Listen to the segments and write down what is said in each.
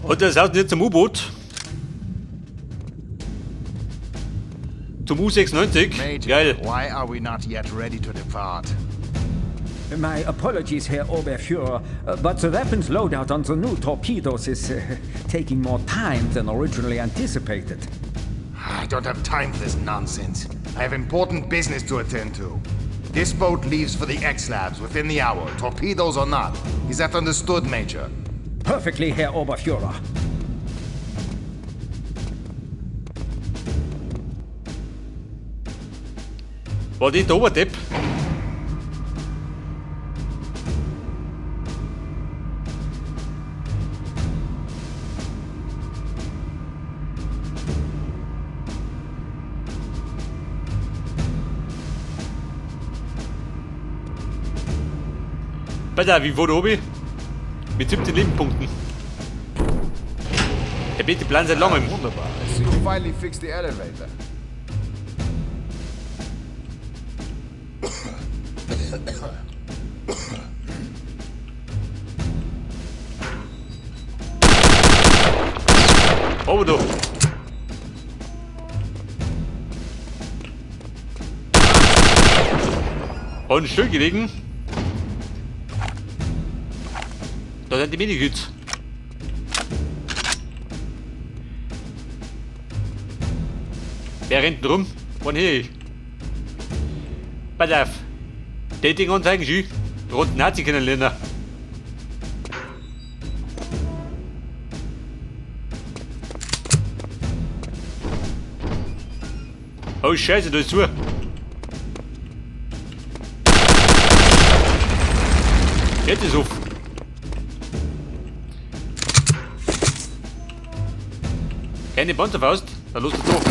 Und das haut nicht zum U-Boot. Zum U96. Major, Geil. why are we not yet ready to depart? My apologies, Herr Oberführer, but the weapons loadout on the new torpedoes is taking more time than originally anticipated. I don't have time for this nonsense. I have important business to attend to. This boat leaves for the X-Labs within the hour, torpedoes or not. Is that understood, Major? Perfectly, Herr Oberführer. War das der Oberdepp? Alter, wie wurde obi? Mit 17 Lebenspunkten. Der bete Plan seit langem. Wunderbar. I see you finally fixed the elevator. Aber du. Und schön gelegen. Da sind die Minikits. Wer rennt denn rum? Wann hier? Pass auf. Dating anzeigen, schön. Rund Nazi kennenlernen. Oh Scheiße, da ist zu. Jetzt ist auf. Keine Panzerfaust, dann los doch.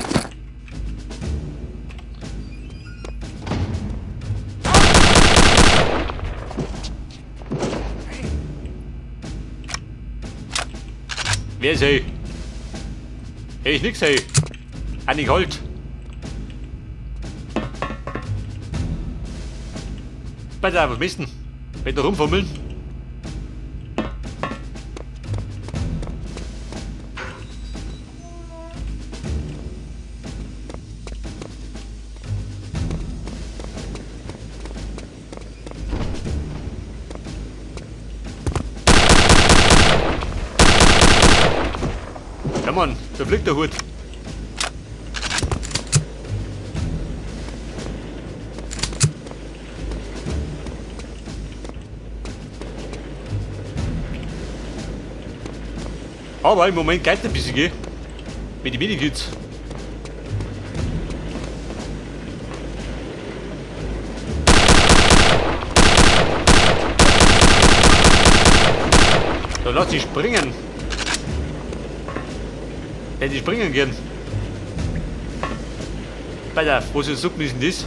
Wer ist hey? Hey, ich nix, hey. Annik Holt. Pass auf, was misten? Wenn da rumfummeln. Ja Mann, da fliegt der Hut. Aber im Moment geht ein bisschen, gell? Mit den Minikits. Da lass sie springen. Wenn die springen gern. Pass auf, wo sie Suppen ist denn das?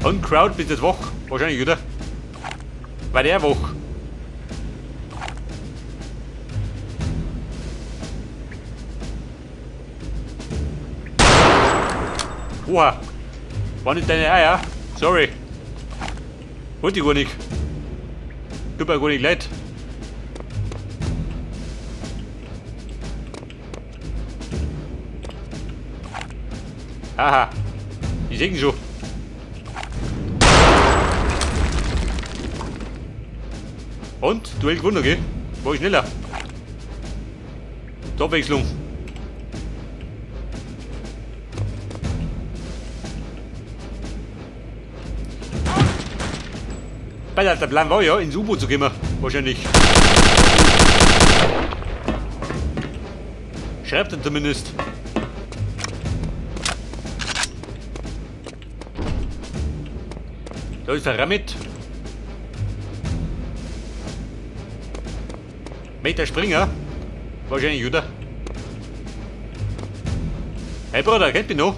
Und Crowd bist jetzt wach. Wahrscheinlich, oder? War der wach? Oha. War nicht deine Eier? Sorry. Wollte ich gar nicht. Tut mir gar nicht leid. Aha. Die sehen schon. Und? Duell gewonnen, gell? War ich schneller. Zur Abwechslung. Alter, der Plan war ja, ins U-Boot zu kommen. Wahrscheinlich. Schreibt er zumindest. Da ist der Ramit. Meter Springer. Wahrscheinlich, oder? Hey Bruder, kennt mich noch?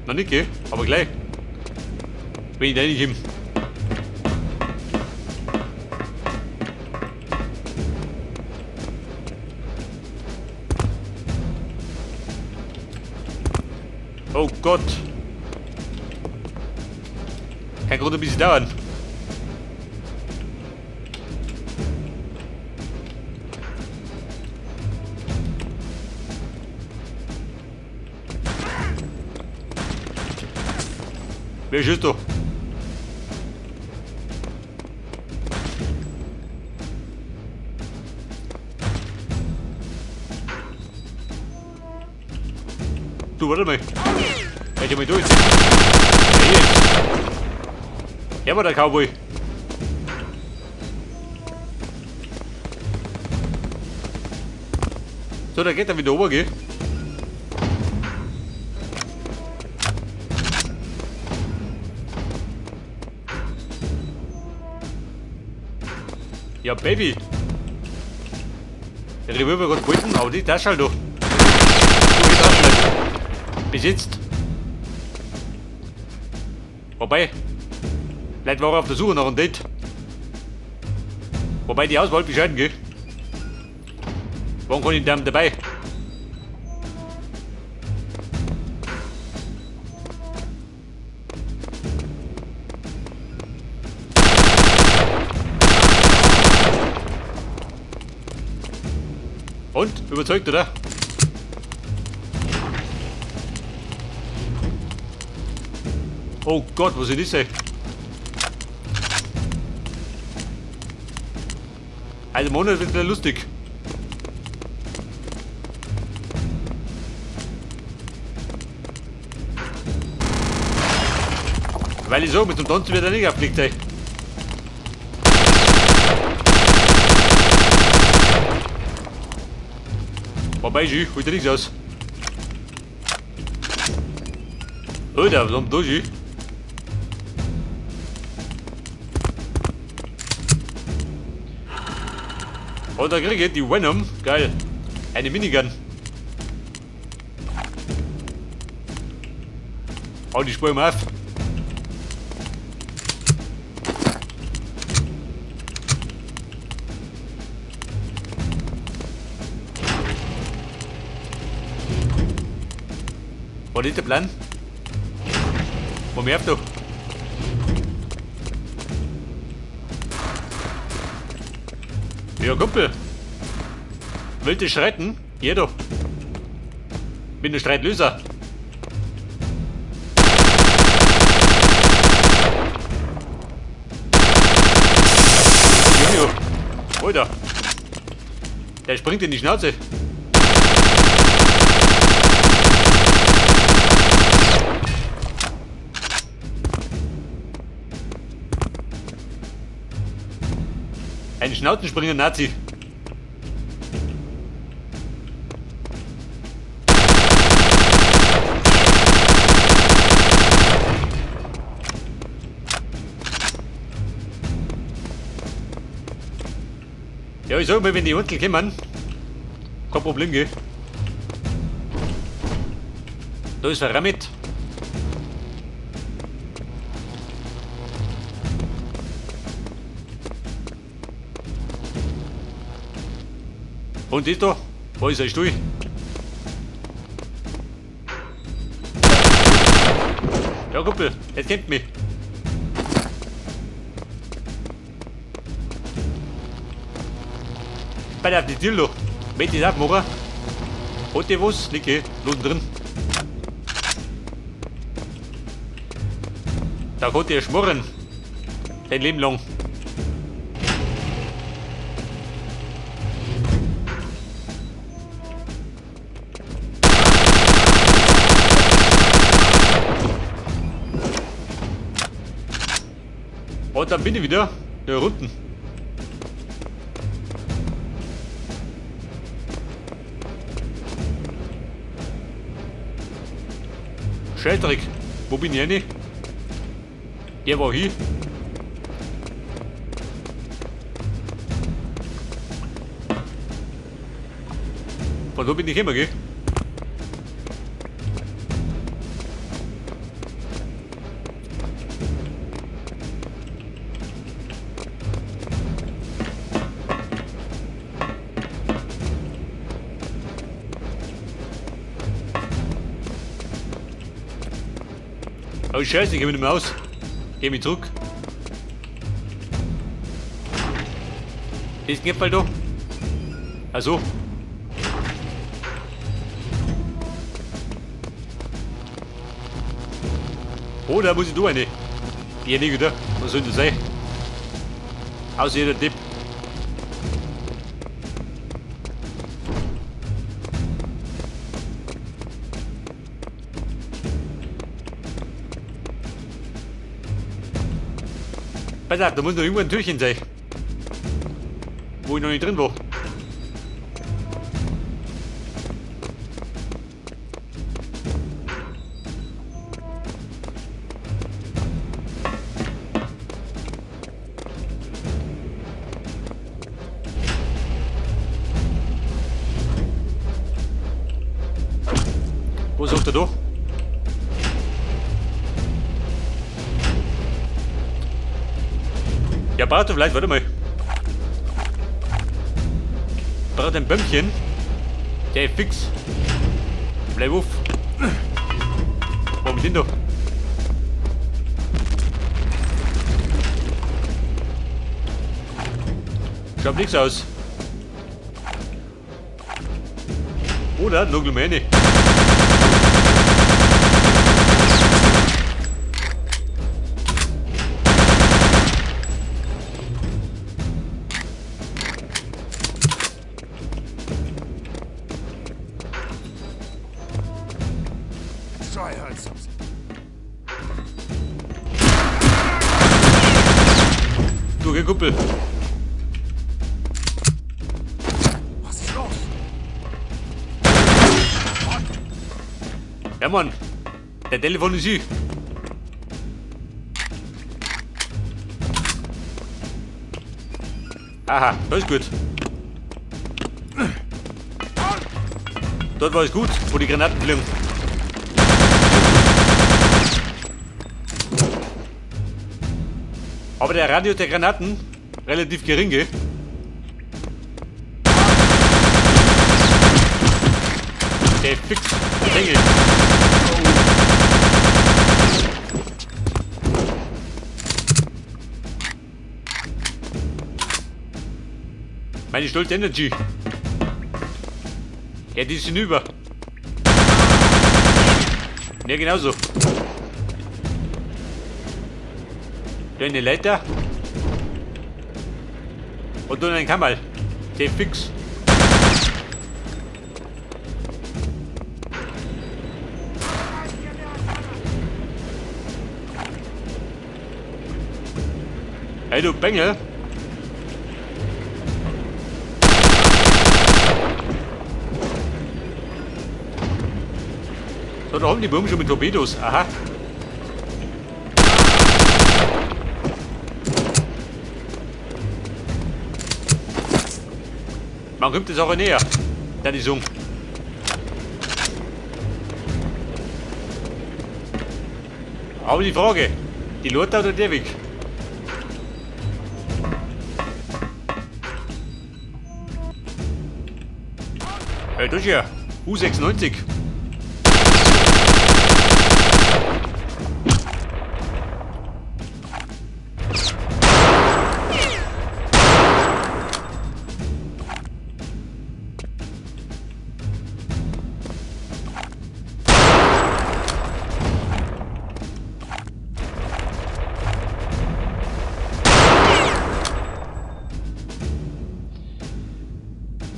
Noch nicht, gell? Aber gleich. Wenn ich reinkomme. Oh Gott. Kein Grund, ein bisschen dauern. Wer ist da? Du, warte mal. Hätte mal durch. Hey, jetzt. Er war der Cowboy. So, da geht er wieder runter, gell? Ja, Baby. Der Revolver hat gehalten, aber die Tasche halt doch. Du, die Tasche nicht. Besitzt. Wobei, Leute waren auf der Suche nach einem Date. Wobei die Auswahl bescheiden, gell? Warum kann ich denn dabei? Und? Überzeugt, oder? Oh Gott, was ist das, ey? Also Monat wird wieder lustig. Weil ich so, mit dem Tanzen wird er nicht aufgelegt, ey. Wobei, ich holt nichts aus. Alter, was haben da schon? Oh, da krieg ich die Venom. Geil. Eine Minigun. Oh, die spülen wir auf. War das der Plan? Wo mehr du? Ja, Kumpel. Wollt ihr streiten? Jeder. Bin der Streitlöser. Oh, Junge. Alter. Der springt in die Schnauze. Ein Schnauzenspringer Nazi. Ja, ich sag mal, wenn die Unkel kommen, kein Problem, gell? Da ist der Ramit. Und das da? Wo ist der Stuhl? Ja, Kumpel, jetzt kennt mich. Bei der die Tür. Wenn die das aufmachen, hat die was? Licke, unten drin. Da konnte er schmorren. Dein Leben lang. Und dann bin ich wieder da unten. Scheißdreck, wo bin ich rein? Der war hier. Von wo bin ich gekommen, gell? Oh Scheiße, ich geh mit dem aus. Geh mich zurück. Ist Knopf da? Also. Oh, da muss ich da rein. Ja, nicht wieder. Was soll das sein? Außer jeder Tipp. Pass auf, da muss noch irgendwo ein Türchen sein. Wo ich noch nicht drin war. Wo sagt er da? Ja, braucht er vielleicht, warte mal. Braucht ein Bömmchen. Der ist fix. Bleib auf. Wo hab ich den da? Schaut nix aus. Oder? Nagel mal rein. Sure, I heard something. Du, geh, Kumpel. Was ist los? Ja, Mann. Der Telefon ist ich. Aha, das ist gut. Dort war es gut, wo die Granaten fliegen. Aber der Radius der Granaten relativ gering, gell? Der ist fix. Denke ich. Meine stolze Energy. Ja, die ist hinüber. Ja, genauso. Da eine Leiter. Und dann ein Kammerl. Der fix. Hey, du Bengel. So, da haben die Buben schon mit Torpedos. Aha. Man kommt der Sache näher. Dann die Sung. Aber die Frage, die Lothar oder der Weg? Hey, das hier, U96.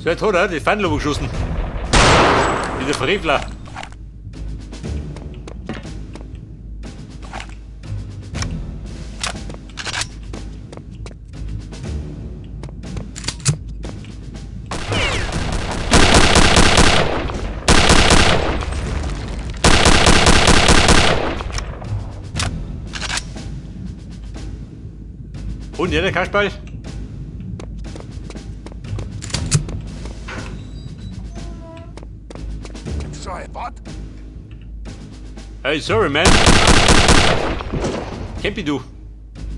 So, jetzt hat er die Fahnen geschossen. Dieser Frevler. Und ja, der Kasperl. Sorry, what? Hey, sorry, man. Campi du.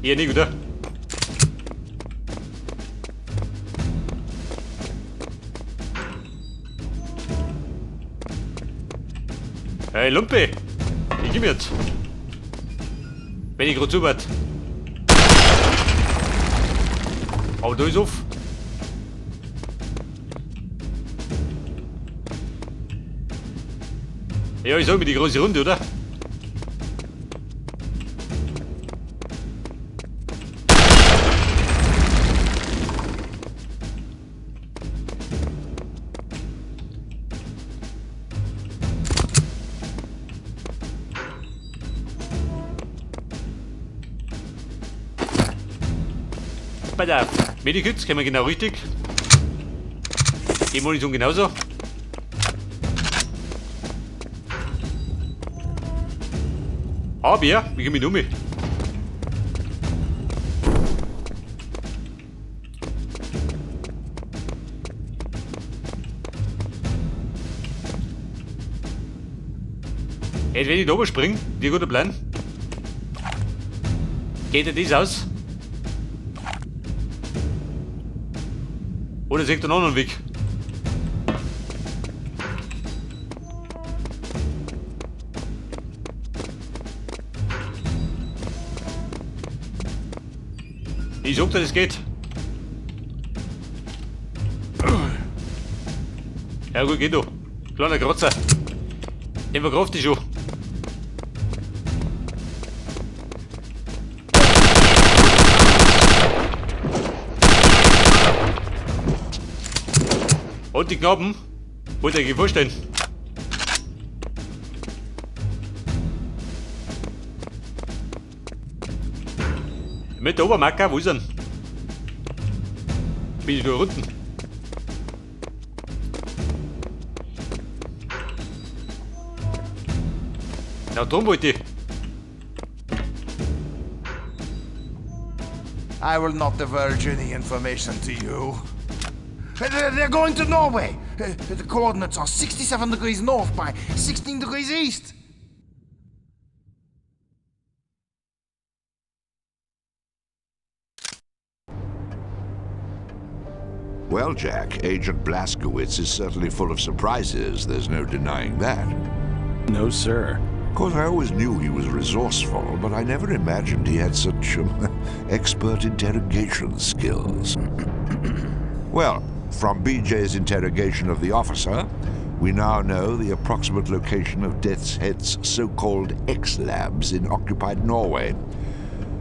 Ja, nicht, oder? Hey, Lumpe. Ich geh jetzt. Wenn ich gerade zuwart. Aber da ist auf. Ja, ich sag mir die große Runde, oder? Bei der Medikits kennen wir genau richtig. Die Munition genauso. Aber ja, wie komme ich um? Hey, wenn ich da oben springe, wie guter Plan. Geht dir das aus? Oder seht ihr einen anderen Weg? Ich sag dir, das geht. Ja gut, geht doch. Kleiner Kratzer. Den verkraft ich schon. Und die Knaben, wollt ihr euch vorstellen? Mit der Obermacker, wo ist er denn? Bin ich da unten? Na, drum wollte ich. I will not divulge any information to you. They're going to Norway. The coordinates are 67 degrees north by 16 degrees east. Well, Jack, Agent Blazkowicz is certainly full of surprises. There's no denying that. No, sir. Of course, I always knew he was resourceful, but I never imagined he had such expert interrogation skills. Well, from BJ's interrogation of the officer, we now know the approximate location of Death's Head's so-called X-Labs in occupied Norway.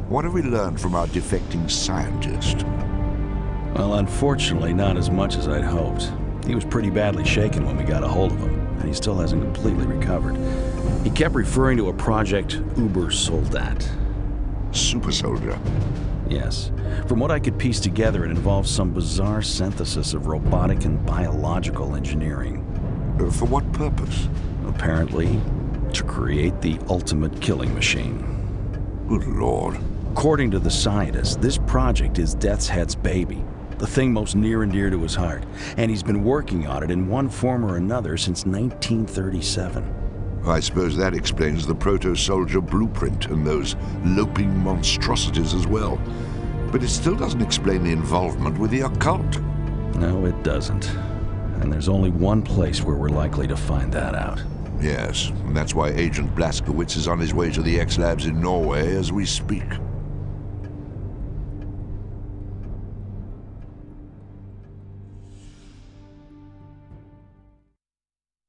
What have we learned from our defecting scientist? Well, unfortunately, not as much as I'd hoped. He was pretty badly shaken when we got a hold of him, and he still hasn't completely recovered. He kept referring to a project Uber Soldat. Super soldier. Yes. From what I could piece together, it involves some bizarre synthesis of robotic and biological engineering. For what purpose? Apparently, to create the ultimate killing machine. Good Lord. According to the scientist, this project is Death's Head's baby, the thing most near and dear to his heart, and he's been working on it in one form or another since 1937. I suppose that explains the proto-soldier blueprint and those loping monstrosities as well. But it still doesn't explain the involvement with the occult. No, it doesn't. And there's only one place where we're likely to find that out. Yes, and that's why Agent Blazkowicz is on his way to the X-Labs in Norway as we speak.